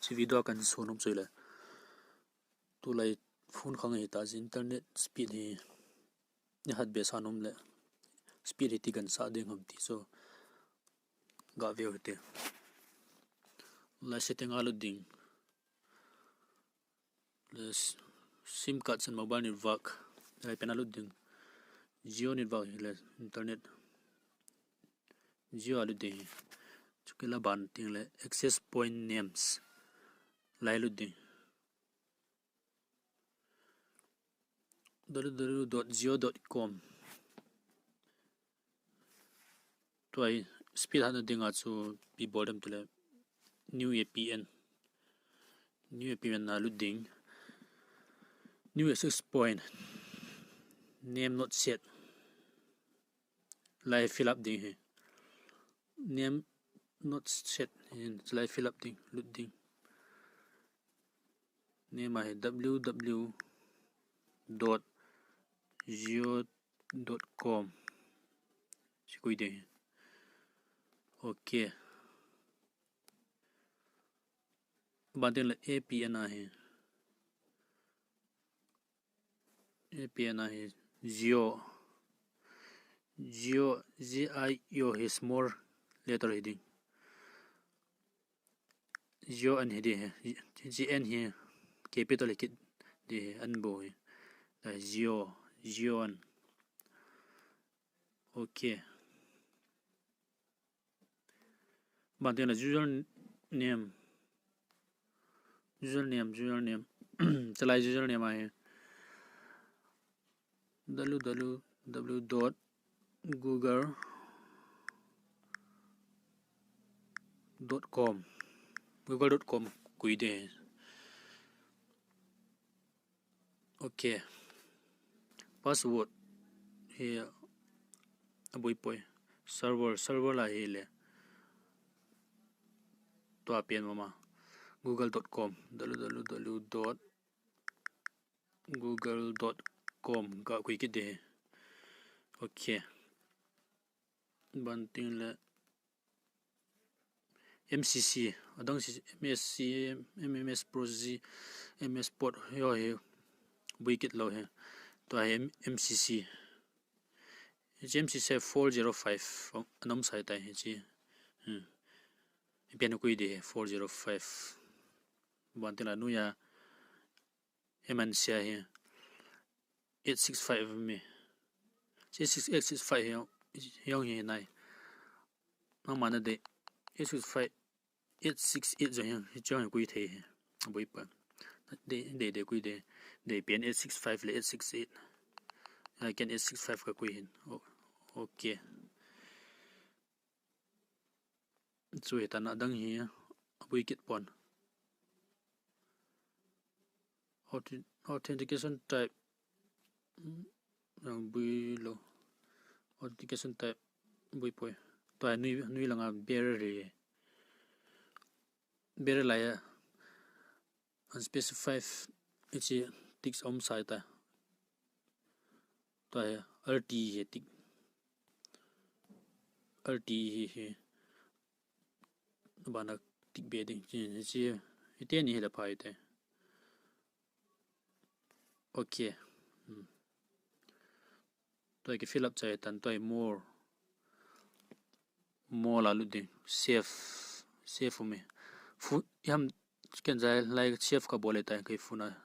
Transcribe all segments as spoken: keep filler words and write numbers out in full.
Hiche video a kahin so nom chu ahile, tulai phone khang hita jeh in internet speed hi ihat behseh nom le, speed hi iti gansah ding ham ti chu gave u hite. Lai setting a lut ding. Le s-, SIM card and mobile network. Lai pen a lut ding. Jio network hile internet. Jio a lut ding. Chukit le ban teng le access point names. Lai lut ding. W W W dot jio dot com. Tua hi speed hatna dinga chu ipi bol dem tile new A P N. New A P N a lut ding. New access point. Name not set. Lai fill up ding hi. Name not set. Hin, lai fill up ding, lut ding. Name a hi W W W dot jio dot com. Sikui ding hi. Okay. Ban teng le A P N a hi. A P N a hi Jio. Jio, J I O hi small letter hi ding. Jio an hi ding hi. J N hi capital hi kit ding hi, an bou hi. Jio, Jio an. Okay. Ban teng le username. Username, username. Chulai username a hi W W W dot google dot com. Google dot com kui ding. Okay. Password hi aboi poi. Server, server la hile. Tua pen mama. Google dot com. W W W dot google dot com. Ga kui kit ding hi. Okay. Ban teng le M C C, adang si M S C, M M S Pro Z, M S Port, hiho hi boi kit lou hi. Tua hi M-, M C C. Hiche M C C four zero five, anom sai tai hiche. Hmm. Ipi a na kui ding hi, four zero five. Ban teng le noiya M N C a hi eight six five mi. Eight six, eight six five hi, hi jong hi nai. Nangma na dei eight six five, eight six eight jong hi, hi jong hi kui thei hi. Boi pa. Dei, dei, dei kui ding. Dei pen eight six five le eight six eight. Ai ken eight six five ka kui hin. O-, okay. Chu hitan, adang hi aboi kit pon. Authi-, authentication type. Hmm, aboi lou. Authentication type boi poi. Tua hi noi, noi langa bearer hi. Bearer lai a. Unspecified hiche tick aum sai ta. Tua hi R T hi tick. R T hi, hi. Bana tick be ding. Hiche, hiche, hiti ni hi la phai te. Okay. Hmm. Tua hi ki fill up chai tan, tua hi more. More la lut ding. Save. Save um e. Fu-, iham ken jai lai save ka bol e tai kei phone a.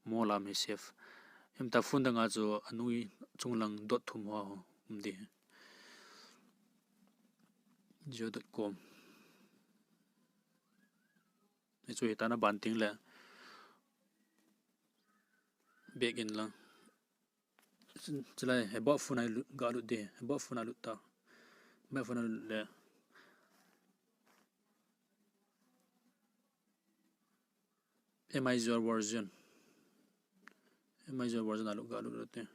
More lam hi save. Iham ta phone dang a chu anung chunglang dot thum ho um ding. Jio dot com. Hichu hitan, aban teng le back in lang. Chulai hi about phone a lut, ga lut ding, about phone a lut ta. About phone a lut le. M I Azure version. M I Azure version a lut, ga lut, lut ding.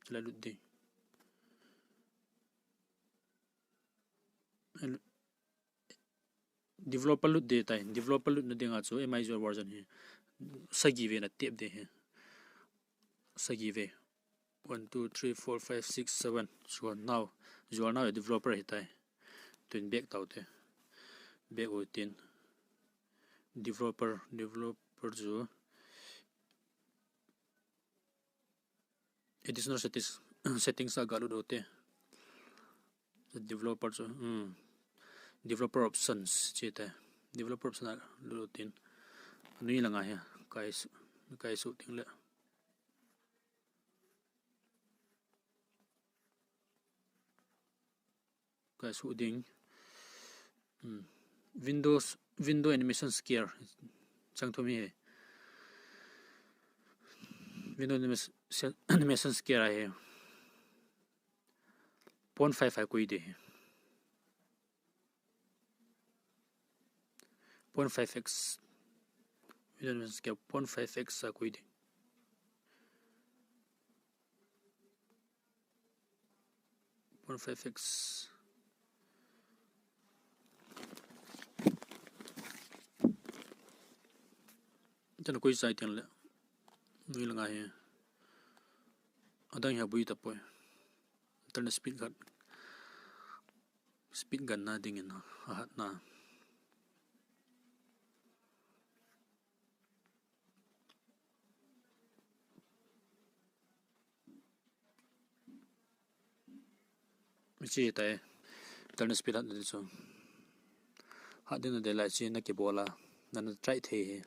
Chulai lut ding. Developer lut ding tai, developer lutna dinga chu M I Azure version hi sagi vei na tep ding hi. Sagi vei. One, two, three, four, five, six, seven. Zual nau. Zual nau developer hi tai. Tun back tau te. Back u tin. Developer, developer chu additional settings, settings a galut u te. Developer chu, hmm. Developer options chi te. Developer option a lut u tin. Nui langa hi, kai su, kai su ting le. Kai su ding. Hmm. Windows, window animation scaler. Chang thum hi. Window animation, animation scaler hi. Point five a koi de. Point five x. Window animation scaler point five x a koi de. Point five x. Tena koi sai tiang le. Nui langa hi. Adang hi abui tapoi. Internet speed khat. Speed ganna dingin ahatna. Hiche tai. Internet speed hat ding chu. Hat ding nadei lai chu na kibol a. Nana try thei hi.